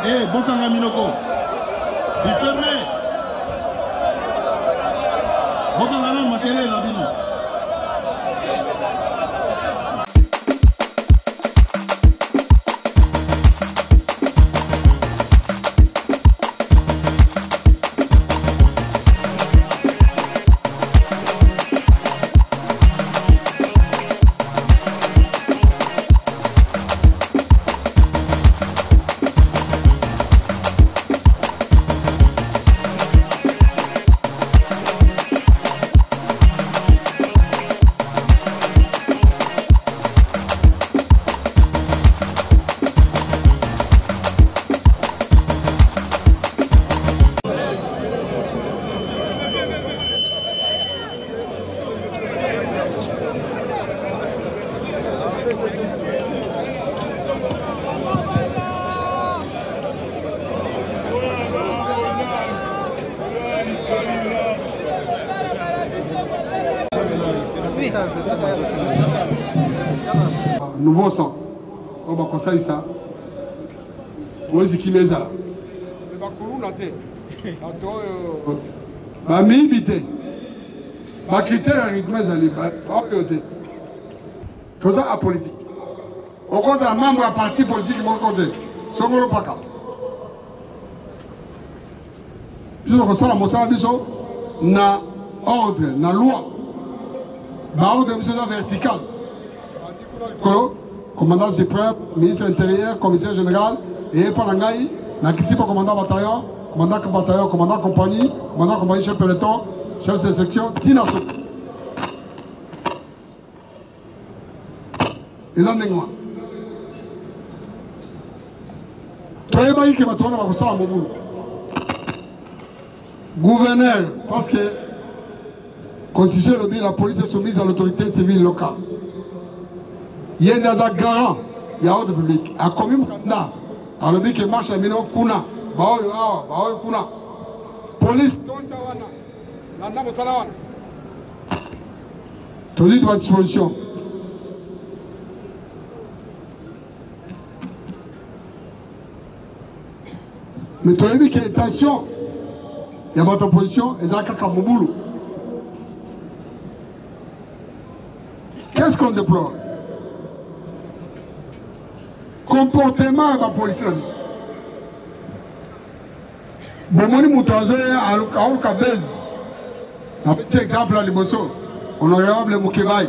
Eh, bokanga minoko. Biferme. Bokanga nanu makelele na bino. Nouveau sang oyo bakosalisa polisi kimia ezala bakuluna te bato oyo bamiyibi te bacritère ya rythme ezali baoyo te toza apolitique okozala membre ya parti politique moko te songolo paka biso tokosala mosala biso na ordre na loi baordre biso eza vertical likolo commandant suprême ministre intérieur commissaire général eye mpo na ngai nakiti mpo commandant bataillon commandant bataillon commandant compagnie commandant compagnie chef peloton chef de section ntina suka eza ndenge wana toyebaki ke bato wana bakosala mobulu gouverneur parce que constitution elobi la police est soumise à l'autorité civile locale ye nde aza garant ya ordre public akomi mokanda alobi ke marche ya bino kuna baoyo awa baoyo kuna police tosa wana landa mosala wana tozwi ba disposition mais toyebi ke tension ya bato opposition eza kaka mobulu. Qu'est-ce qu'on déplore? Comportement ya bapolisi na biso. Bomoni moto azoya aluka base. Napesi exemple ya liboso, honorable Mukebayi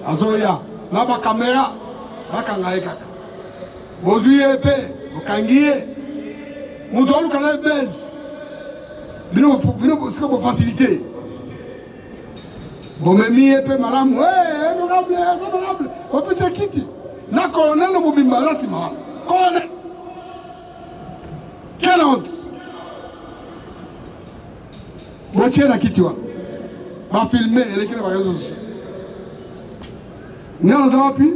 azoya na bakamera bakanga ye kaka, bozwi ye mpe bokangi ye, moto aluka na ye base, bino bino sika bofacilite bomemi ye mpe malamu, hey, honorable, honorable, bopesa kiti na colonel mobimba aza nsima wana, colonel. Quelle honte! Botie na kiti wana bafilme eleki na bareseau sociaux. Nga naza wapi?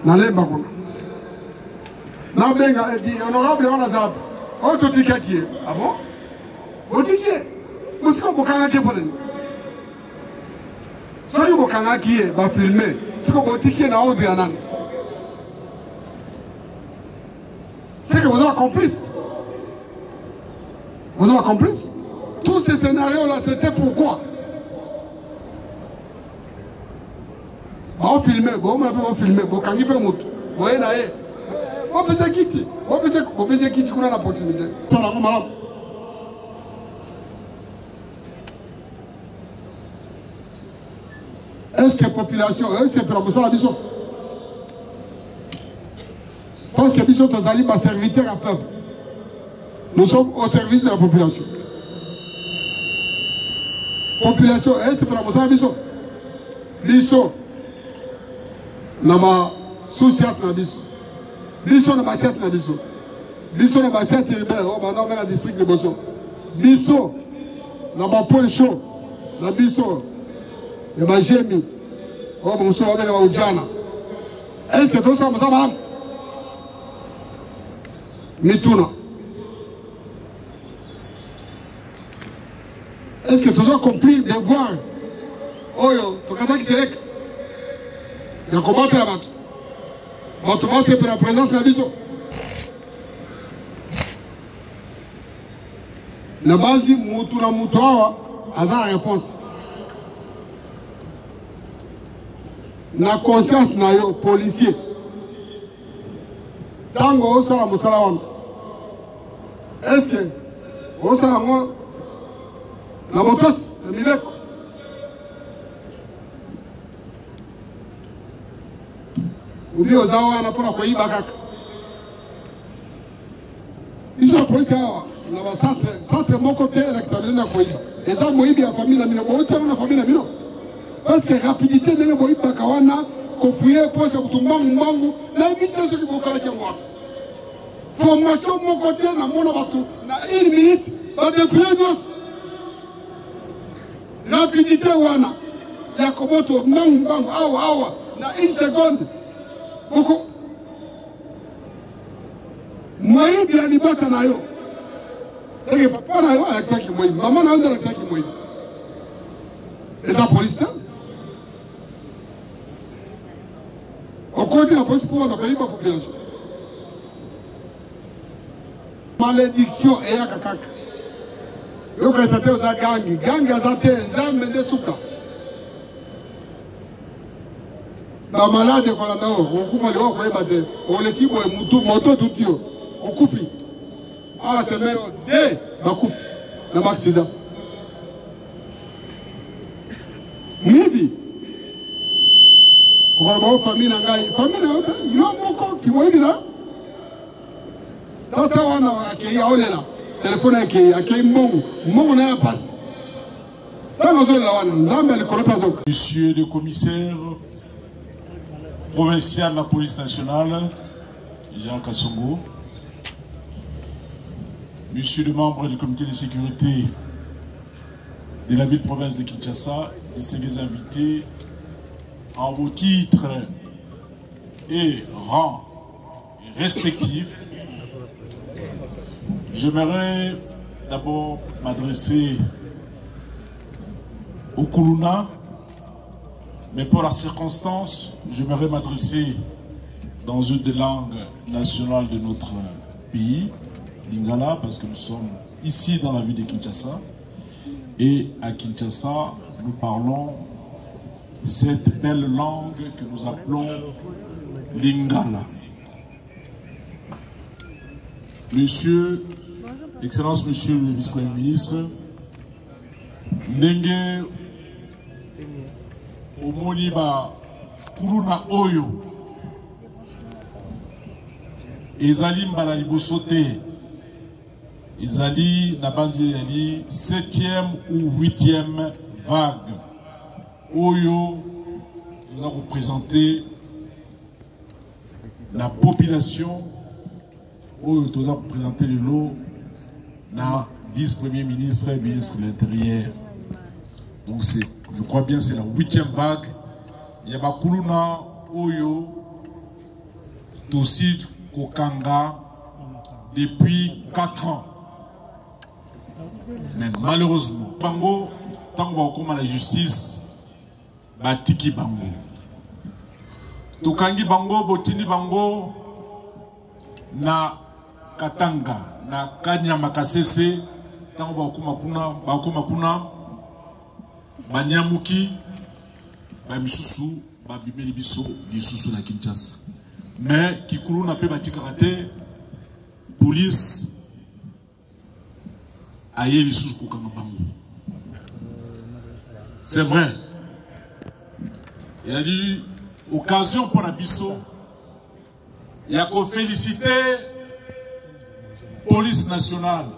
Nalemba kuna nabenga edi honorable wana aza wapi? Oyo totikaki ye. Ah bon? Botiki ye? Bosika bokangaki ye mpo na nini? Soki bokangaki ye bafilme, siko botiki ye na ordre ya nani? C'est que vous êtes complice. Vous êtes complice. Tous ces scénarios-là, c'était pourquoi? Bafilme, bomona mpe bafilme, bokangi mpe motu, boye na ye, bopesa kiti, bopesa kiti kuna na proximité. Sala yango malamu. Est-ce que population esepela mosala biso? Parce que biso tozali ba serviteur ya peuple. Nous sommes au service de la population. Population esepela mosala biso. Biso na ba sous-ciat na biso. Biso na ba siat na biso. Biso na ba siat urbain oyo banda na district liboso. Biso na ba point chaud na biso ya ba jemi oyo mosusu babengaka ujana. Est-ce que tosala mosala malamu? Mituna. Est-ce que toza accomplir devoir oyo tokataki seleka ya kobatela bato, bato basepela présence na biso? Nabanzi mutu na mutu awa aza na réponse na conscience na yo policier ntango osala mosala wana est ce que osala yango na botosi na mibeko obi oza wana mpona koyiba kaka biso ya polisi awa na bacentre centre moko te elakisa bino na koyiba eza moyibi ya famille na bino bouti yango na famille na bino parce que rapidité ndenge boyibaka wana kofuye poche ya motu mbangu mbangu nayebi te soki bokalaki yango wapi formation moko te namona bato na une minute badepouye nyonso rapidité wana ya koboto mbangu mbangu awa awa na une seconde boko moyibi ya libota na yo seke papa na yo alakisaki moyibi mama na yo nde alakisaki moyibi eza polisi te okoti na polisi mpo banda koyiba population malédiction eyaka kaka yokanisa te oza gangi gangi aza te nzambe nde suka bamalade ekolanda yo okokufa liwa okoyeba te oleki boye mutu moto etuti yo okufi awa semaine de bakufi na baaccident mibi okoloba o famille na ngai famille na yo te yo moko kimoyibi na tata wana akei aolela telefone akei akei mbongo mbongo na ya pasi Monsieur le commissaire provincial de la police nationale, Jean Kassongo, Monsieur le membre du comité de sécurité de la ville-province de Kinshasa, distingués invités, en vos titres et rangs respectifs, j'aimerais d'abord m'adresser au Kuluna, mais pour la circonstance, j'aimerais m'adresser dans une des langues nationales de notre pays, Lingala, parce que nous sommes ici dans la ville de Kinshasa. Et à Kinshasa, nous parlons cette belle langue que nous appelons Lingala. Monsieur, Excellence Monsieur le Vice-Premier ministre, ndenge omoni ba kuluna oyo ezali mbala liboso te ezali na banzi ezali 7e ou 8e vague oyo toza kopresente na population oyo toza kopresente lelo na vice-premier ministre ministre de l'intérieur donc c'est je crois bien c'est la huitième vague ya bakuluna oyo tosi kokanga depuis 4 ans mais malheureusement bango ntango bakokoma na justice batiki bango tokangi bango botindi bango na katanga na kanyama kasese ntango bakokoma kuna bakokoma kuna banyamuki bamisusu babimeli biso lisusu na kinshasa mais kikuluna mpe batikaka te police aye lisusu kokanga bango c'est vrai ezali occasion mpo na biso ya kofélicite police nationale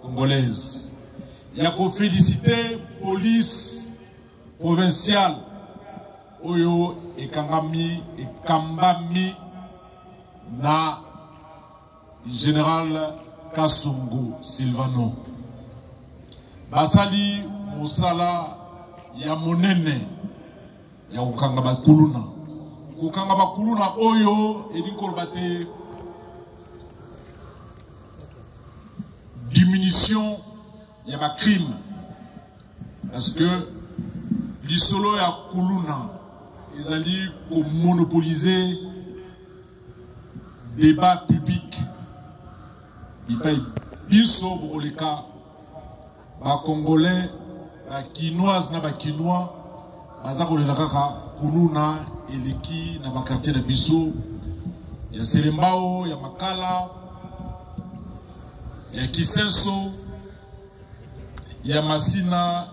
congolaise ya kofélicite police provinciale oyo ekangami ekambami na General Kasongo Silvano basali mosala ya monene ya kokanga bakuluna kokanga bakuluna oyo elingi koloba te diminution ya bacrime parce que lisolo ya kuluna ezali komonopolize débat public bipai biso bokoleka Ba congolais, ba kinoises na ba kinois baza kolela kaka kuluna eleki na ba quartier na biso ya Selembao, ya Makala, ya Kisenso, ya Masina,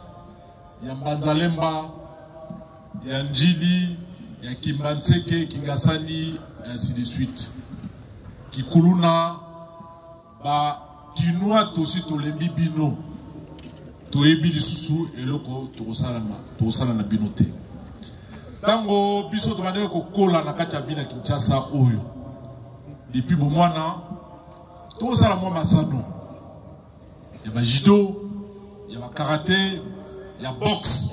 ya Mbanzalemba, ya Njili, ya Kimbanseke, Kingasani, ainsi de suite. Kikuluna Ba kinois tosi tolembi bino, toyebi lisusu eloko tokosala na bino te. Ntango biso tobandaki kokola na kati ya ville ya Kinshasa oyo, depuis bomwana tokosala mwa masano ya ba judo, ya ba karate, ya boxe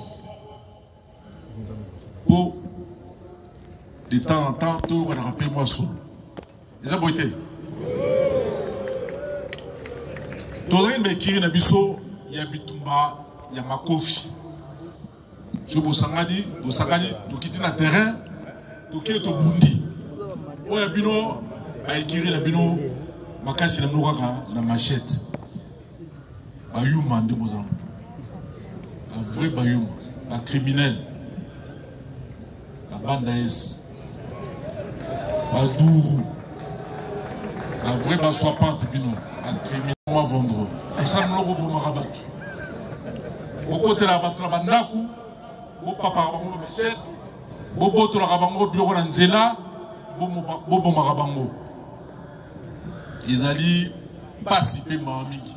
po de temps en temps toyokanaka mpe mwa solo. Eza boye te? Tozali na ekiri na biso ya bitumba ya makofi. Soki bosangani, bosakani, tokiti na terrain, tokei tobundi. Oyo ya bino ba ekiri na bino makasi na bino kaka na machette. Bayuma nde bozala. Ba vrai bayuma, ba criminels. Ba banda es. Ba duru. Ba vrai ba swapante bino, ba criminels mwa vendre. Osala moloko bomaka bato. Bokotela bato na bandako, bopapaka bango ba machette, bobotolaka bango biloko na nzela, bobomaka bango. Ezali pasi pe mawa mingi.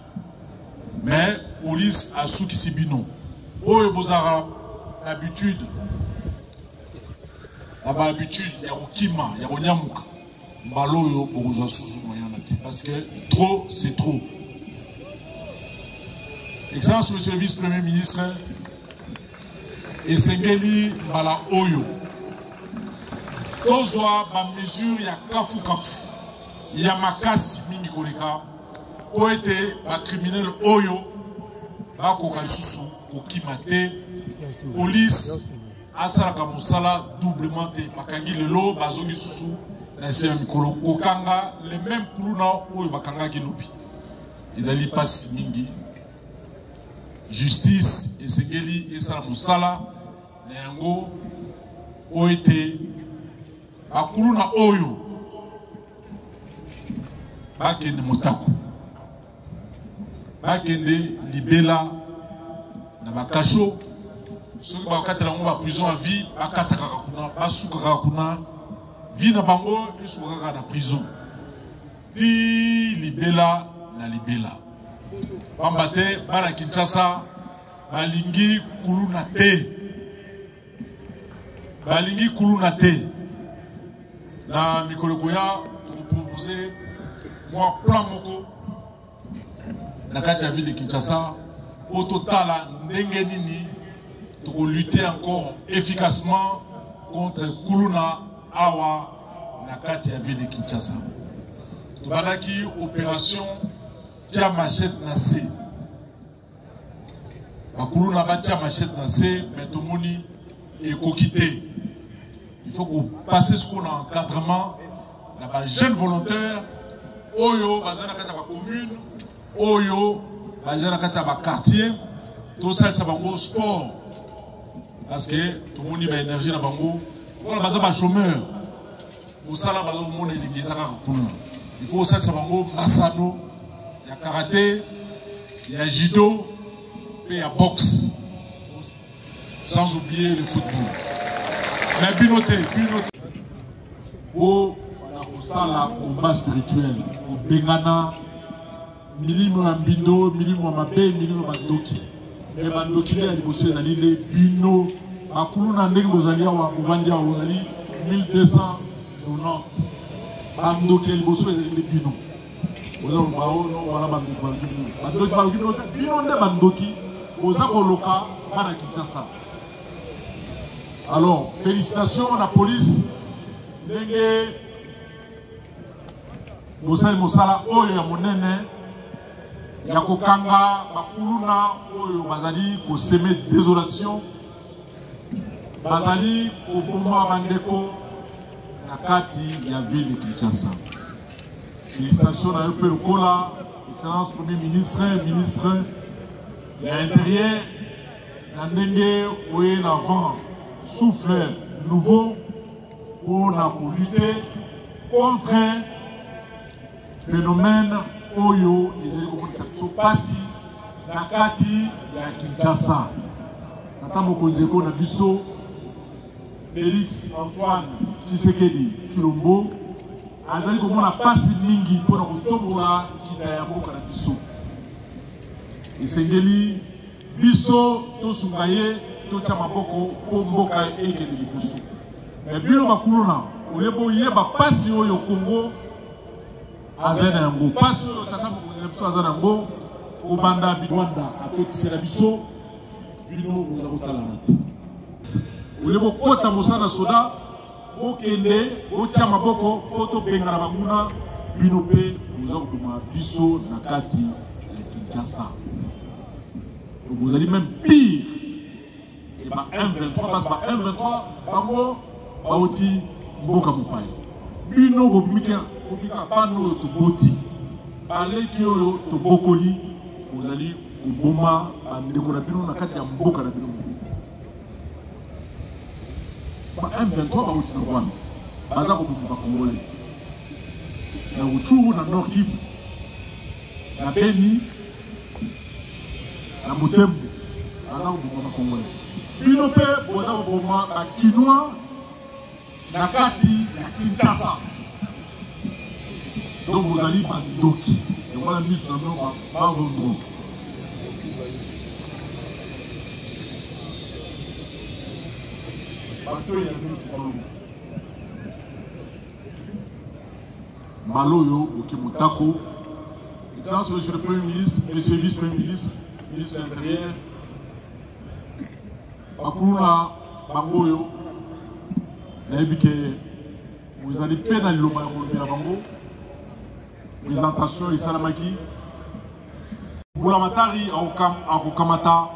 Mais police asukisi bino. Oyo bozalaka habitude na ba habitude ya kokima ya konyamuka, mbala oyo bokozwa susu moyen na te, parce que trop c'est trop. Excellence monsieur le vice-premier ministre, esengeli mbala oyo tozwa ba mesure ya kafukafu ya makasi mingi koleka po ete ba criminel oyo bakoka lisusu kokima te. Police asalaka mosala doublement te, bakangi lelo bazongi susu na se ya mikolo kokanga le même kuluna oyo bakangaki lobi. Ezali pasi mingi. Justice esengeli esala mosala na yango po ete bakuluna oyo bakende motako, bakende libela na bakasho. Soki bakatela yango ba prison à vie, bakata kaka kuna, basuka kaka kuna, vie na bango esuka kaka na prison ti libela na libela. Pamba te bana Kinshasa balingi kuluna te, balingi kuluna te. Na mikolo koya tokopropose mwa plan moko na kati ya ville de Kinshasa po totala ndenge nini tokolutter encore efficacement contre kuluna awa na kati ya ville de Kinshasa. Tobandaki opération tia machette na se, bakuluna batia machette na se, mais tomoni ekoki te. Il faut qu'on passe ce qu'on a encadrement na ba jeunes volontaires oyo baza na kati ya ba commune, oyo baza na kati ya ba quartier, tosalisa bango sport parce que tomoni ba énergie na bango mpona baza ba chômeur, mosala bazomona elingi eza kaka kuna. Il faut kosalisa bango masano ya karaté, ya judo pe ya boxe, sans oublier le football. Mais bino te, bino te po na kosala combat spirituel, kobengana milimo ya mbindo, milimo ya mabe, milimo ya bandoki. Me bandoki nde ya liboso ezali nde bino bakuluna. Ndenge bozali awa, bovandi awa, bozali 1290, bandoki ya liboso ezali nde bino. Boza koloba oyo wana bandoki baloki bino, bandoki baloki bino te, bino nde bandoki boza koloka bana Kinshasa. Alors félicitations na police ndenge bosali mosala oyo ya monene ya kokanga bakuluna oyo bazali koseme désolation, bazali koboma bandeko na kati ya ville de Kinshasa. Félicitations na yo mpe lokola excellence premier ministre, ministre. ya Interieur na ndenge oye na vent souffle nouveau mpo na kolutter contre phénomène oyo ezali komonisa biso mpasi na kati ya Kinshasa. Tata mokonzi eko na biso Felix Antoine Tshisekedi Tshilombo azali komona mpasi mingi mpo na kotombola nkita ya mboka na biso. Esengeli biso tosunga ye, totya maboko mpo mboka ekende liboso. Me bino bakuluna, olie boyeba mpasi oyo Kongo azali na yango, mpasi oyo tata mokonzi na biso aza na yango, kobanda Rwanda akotisela biso, bino boza kotalana te. Olie bokota mosala na soda, bokende botia maboko mpo tobengana banguna, bino mpe boza koboma biso na kati ya Kinshasa. Bozali même pire ke ba M23, parce ba M23 bango bauti mboka mopaya. Bino bobimika bobika bana oyo toboti, baleki oyo tobokoli, bozali koboma bandeko na bino na kati ya mboka na bino. Ba M23 bauti na Rwanda, baza koboma ba Congolais na Rutshuru, na Nord Kivu, na Beni, na Butembo, baza koboma ba Congolais. Bino mpe boza koboma ba Kinois na kati ya Kinshasa. Donc bozali bandoki, yango wana miso na bino bavondro. Bato ya bino balongo mbala oyo oke motako. Excellence Monsieur le Premier ministre, Monsieur le Vice-Premier ministre, ministre de l'Intérieur, bakuluna bango oyo nayebi ke bozali mpe na liloba ya kolobela bango. Présentation esalamaki, mbulamatari akokamata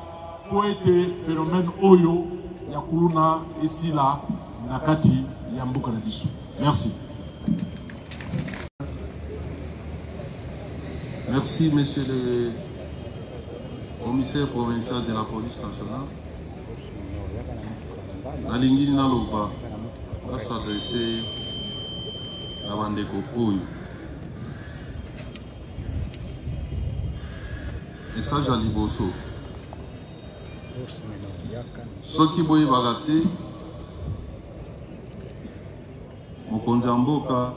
mpo ete phénomène oyo ya kuluna esila na kati ya mboka na biso. Merci. Merci, monsieur le commissaire provincial de la police nationale. Nalingi naloba nas'adresse na bandeko oyo. Message ya liboso, soki boyebaka te, mokonzi ya mboka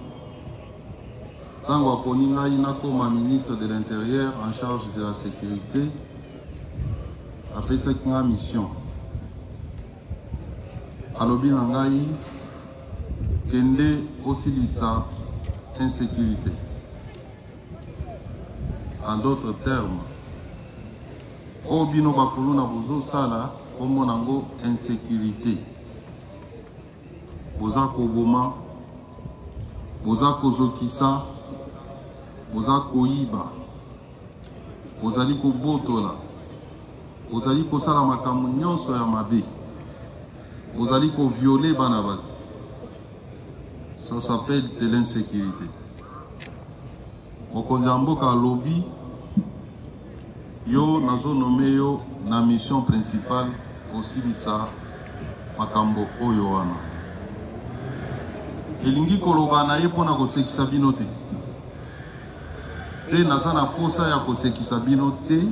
ntango aponi ngai nakoma ministre de l'Intérieur en charge de la sécurité, apesaki ngai mission. Alobi na ngai, kende osilisa insécurité. En d'autres termes, oyo bino bakuluna bozosala, kombo nango insécurité. Boza koboma, boza kozokisa, boza koyiba, bozali kobotola, bozali kosala makambo nyonso ya mabe, bozali koviole bana basi. Ça s'appelle de l'insécurité. Mokonzi ya mboka alobi, yo nazonome yo na mission principale kosilisa makambo oyo wana. Elingi koloba na ye mpona kosekisa bino te, mpe naza na posa ya kosekisa bino te,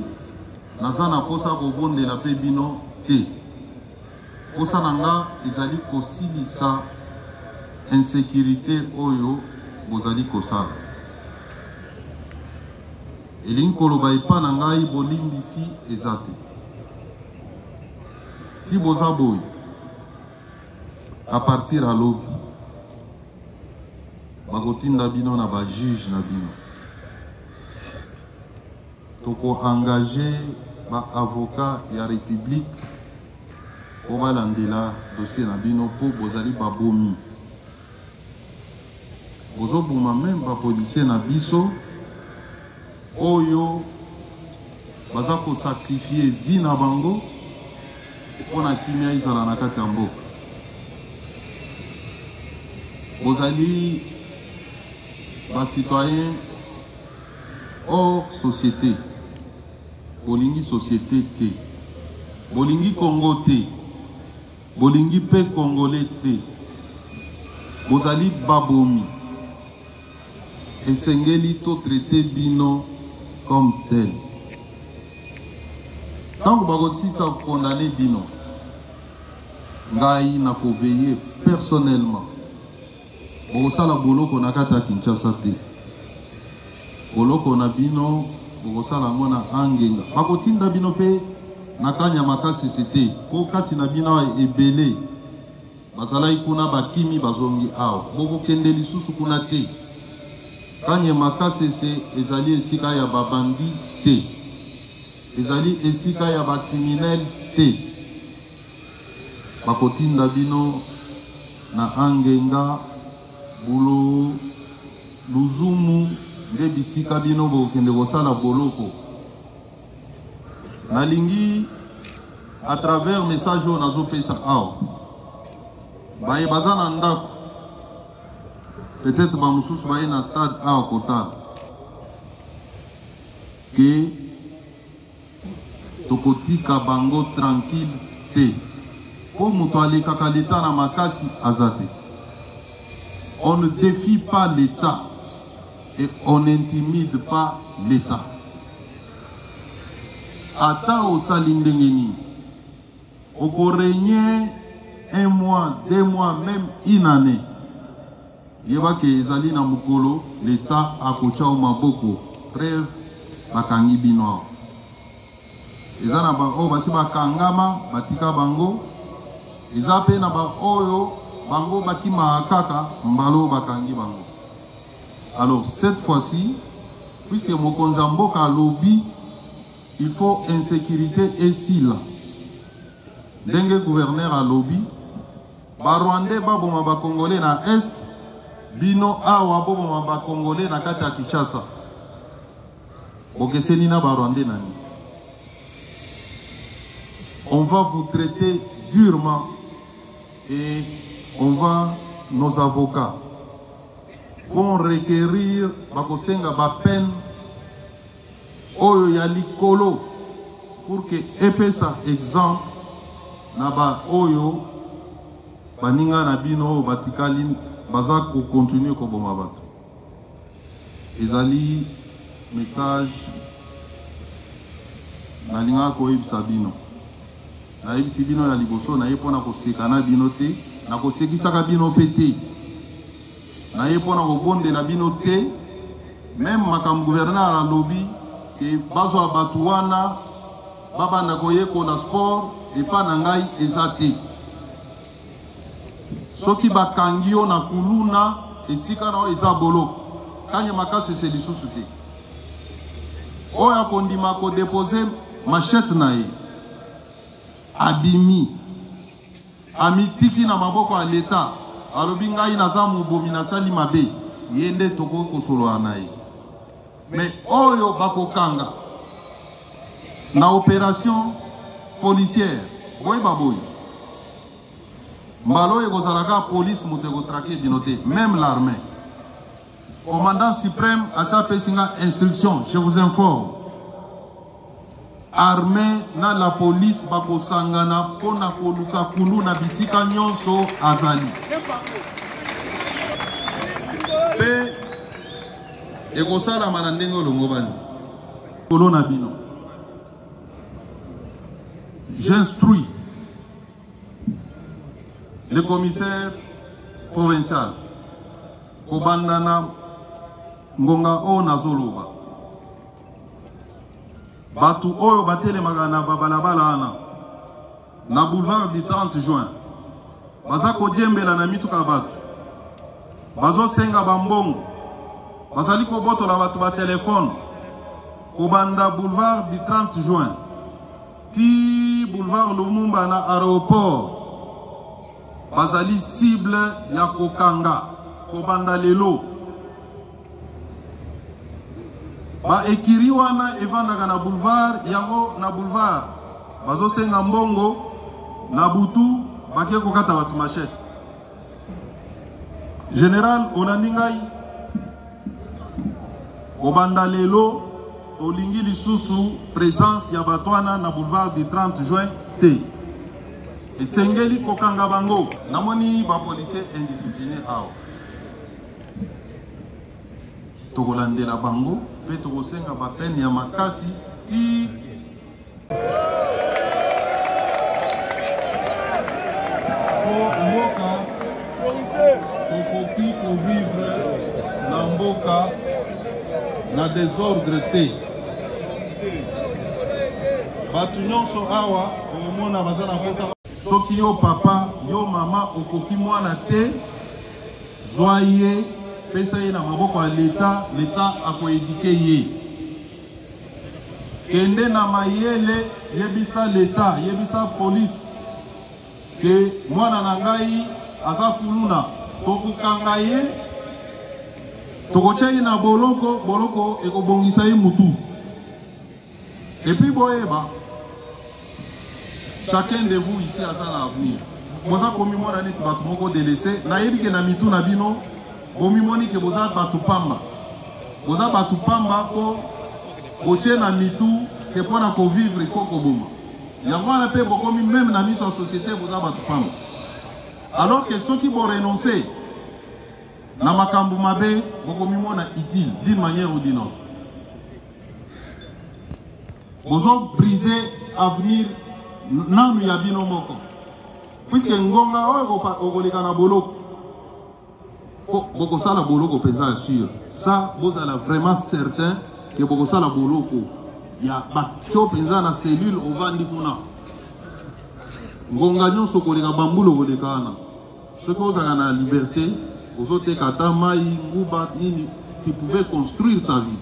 naza na posa ya kobondela mpe bino te. Posa na nga ezali kosilisa insécurité oyo bozali kosala. Elingi koloba epa na ngai bolimbisi eza te. Ti boza boye, à partir ya lobi bakotinda bino na ba juge na bino. Toko engager ba avocat ya République po balandela dossier na bino, po bozali babomi. Bozoboma même ba policier na biso oyo baza kosacrifier vie na bango mpona kimia ezala na kati ya mboka. Bozali ba citoyen hors société. Bolingi societe te. Bolingi Congo te. Bolingi pe Congolais te. Bozali babomi. Esengeli to traiter bino comme tel. Tango bakosilisa ko condamner bino, ngai nako veiller personnellement. Bokosala boloko na kati ya Kinshasa te. Boloko na bino bokosala yango na Angenga. Bakotinda bino pe na Kanyama Kasese te, po kati na bino awa ebele bazalaki kuna bakimi bazongi awa. Bokokende lisusu kuna te. Kanyama Kasese ezali esika ya ba bandits te. Ezali esika ya ba criminels te. Bakotinda bino na Angenga, Bulo, Luzumu nde bisika bino bokokende kosala boloko. Nalingi à travers message oyo nazopesa awa, baye baza na ndako peut-être bamosusu baye na stade awa kotala ke Tokotika bango tranquille te po moto alekaka l'etat na makasi aza te. On ne defie pas l'etat et on n'intimide pas l'etat. Ata osali ndenge nini, oko regner un mois, deux mois, meme une annee. Yeba ke ezali na mokolo l'etat akotia yo maboko preuve bakangi bino awa. Eza na ba oyo basi bakangama batika bango, eza pe na ba oyo bango bakimaka kaka mbala oyo bakangi bango. Alors cette fois-ci puisque mokonzi ya mboka alobi il faut insecurite esila ndenge gouverneur alobi Ba rwandais ba boma ba congolais na est, bino awa bo boma ba congolais na kati ya Kinshasa. Bokeseni na ba rwandais na nini? On va vous traiter durement et on va nos avocats vont requérir bakosenga ba peine oyo ya likolo pour que epesa exemple na ba oyo baninga na bino oyo batikali baza ko continuer koboma bato. Ezali message nalingaka koyebisa bino. Nayebisi bino ya liboso, naye mpo na koseka na bino te, nakosekisaka bino mpe te. Naye mpo na kobondela bino te. Meme makambo gouverneur alobi ke bazwa batu wana babanda koyekola sport epa na ngai eza te. Soki bakangi yo na kuluna esika na yo eza boloko. Kanyama Kasese lisusu te. Oyo akondima ko deposer machette na ye abimi. Amitiki na maboko ya l'etat, alobi ngai naza mobomi nasali mabe, ye nde tokoki kosolola na ye. Mais oyo bakokanga na operation policière, boyeba boye, mbala oyo ekozala kaka police moto ekotrake bino te, meme l'armee. Commandant supreme asi apesi nga instruction, je vous informe. Armee na la police bakosangana mpo na koluka kuluna bisika nyonso azali. Mpe ekosalama na ndenge olongobani. Kolo na bino. J'instruis le commissaire provincial kobanda na ngonga oyo nazoloba Bato oyo batelemaka na babalabala wana na boulevard du 30 juin baza kodiembela na mituka ya bato, bazosenga bambongo, bazali kobotola bato batelefone kobanda boulevard du 30 juin ti boulevard Lumumba na aeroport bazali cible ya kokanga kobanda lelo. Ba ecurie wana evandaka na boulevard yango na boulevard bazosenga mbongo na butu bake kokata bato machette. General olandi ngai kobanda lelo. Tolingi lisusu presence ya bato wana na boulevard du 30 juin te. Esengeli kokanga bango. Namoni ba policiers indisciplinés awa. Tokolandela bango mpe tokosenga ba peine ya makasi ti po mboka tokoki kovivre na mboka na desordre te. Bato nyonso awa okomona baza na mposa. Soki yo papa, yo mama okoki mwana te, zwa ye, pesa ye na maboko ya leta, leta akoedike ye. Kende na mayele, yebisa leta, yebisa police ke mwana na ngai aza kuluna, tokokanga ye, tokotya ye na boloko, boloko ekobongisa ye mutu. Et puis boyeba, chacun de vous ici aza na avenir. Boza komimona neti bato moko délaissé, nayebi ke na mitu na bino bomimoni ke boza bato pamba. Boza bato pamba po botie na mitu ke mpo na kovivre il faut koboma. Yango wana mpe bokomi meme na miso ya société boza bato pamba. Alors que soki bo renoncer na makambo mabe bokomimona utile d'une manière ou d'une autre. Bozo briser avenir nanu ya bino moko. Puisque ngonga oyo okoleka na boloko bokosala boloko mpenza ya sûr. Ça bozala vraiment certain que bokosala boloko ya batio mpenza na cellule ovandi kuna. Ngonga nyonso okoleka bambula okoleka wana. Soki ozalaka na liberté, ozoteka ata mai, nguba, nini, tu pouvais construire ta vie.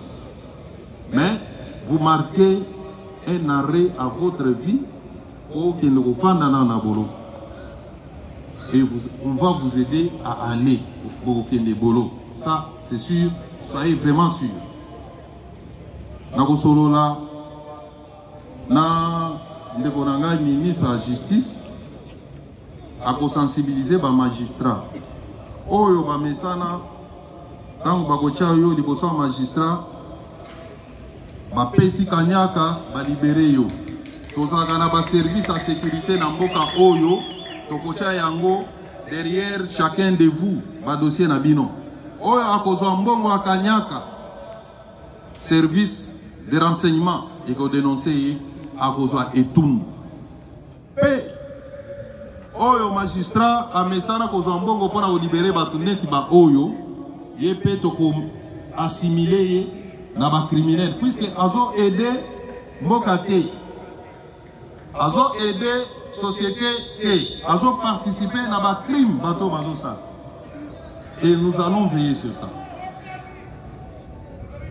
Mais vous marquez un arrêt à votre vie okende kofanda na na boloko. Et vous, on va vous aider à aller bokokende boloko. Ça, c'est sûr, soyez vraiment sûr. Nakosolola na ndeko na ngai ministre ya justice akosensibilize ba magistrat oyo bamesana ntango bakotya yo liboso ya magistrat bapesi kanyaka balibere yo. Tozalaka na baservice ya sécurité na mboka oyo, tokotya yango derrière chacun de vous badossier na bino. Oyo akozwa mbongo ya kanyaka, service de renseignement ekodénonce ye, akozwa etumbu. Pe oyo magistrat amesana kozwa mbongo mpona kolibere bato neti ba oyo, ye pe toko assimiler ye na ba criminel, puisque azo aider mboka te, azo aider société te, azo participer na ba crime bato bazosala. Et nous allons veiller sur ça.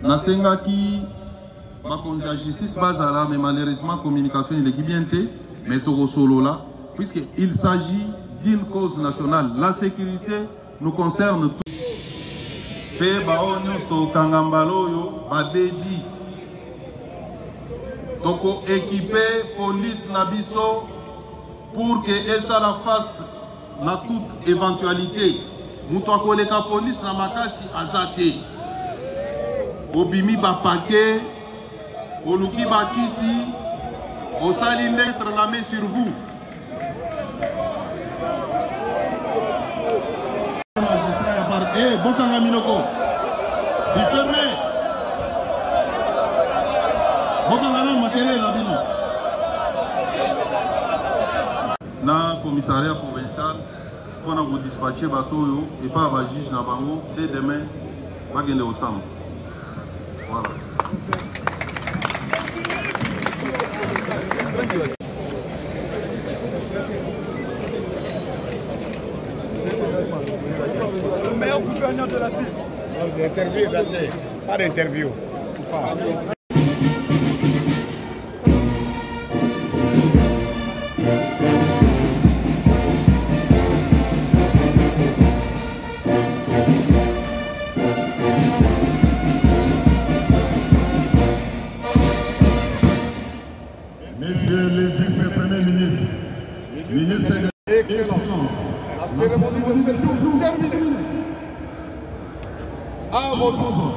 Nasengaki bakonzi ya justice bazala, mais malheureusement communication eleki bien te, mais tokosolola puisque il s'agit d'une cause nationale. La sécurité nous concerne tous. Pe bao nyonso tokanga mbala oyo babebi, toko équiper police na biso pour que esala face na toute éventualité. Moto akoleka police na makasi aza te. Obimi ba paquet, oluki bakisi, osali mettre la main sur vous. Eh, bokanga minoko. Diferme. Bokanga na makelele na bino. Na commissariat provincial mpona kodispatche bato oyo epai ya bajuge na bango te demain bakende kosamba. Voilà. Le meilleur gouverneur de la ville. Interview, pas d'interview. Monsieur le vice-premier ministre, ministre de Excellence, la cérémonie de ce jour terminée. À vos ordres.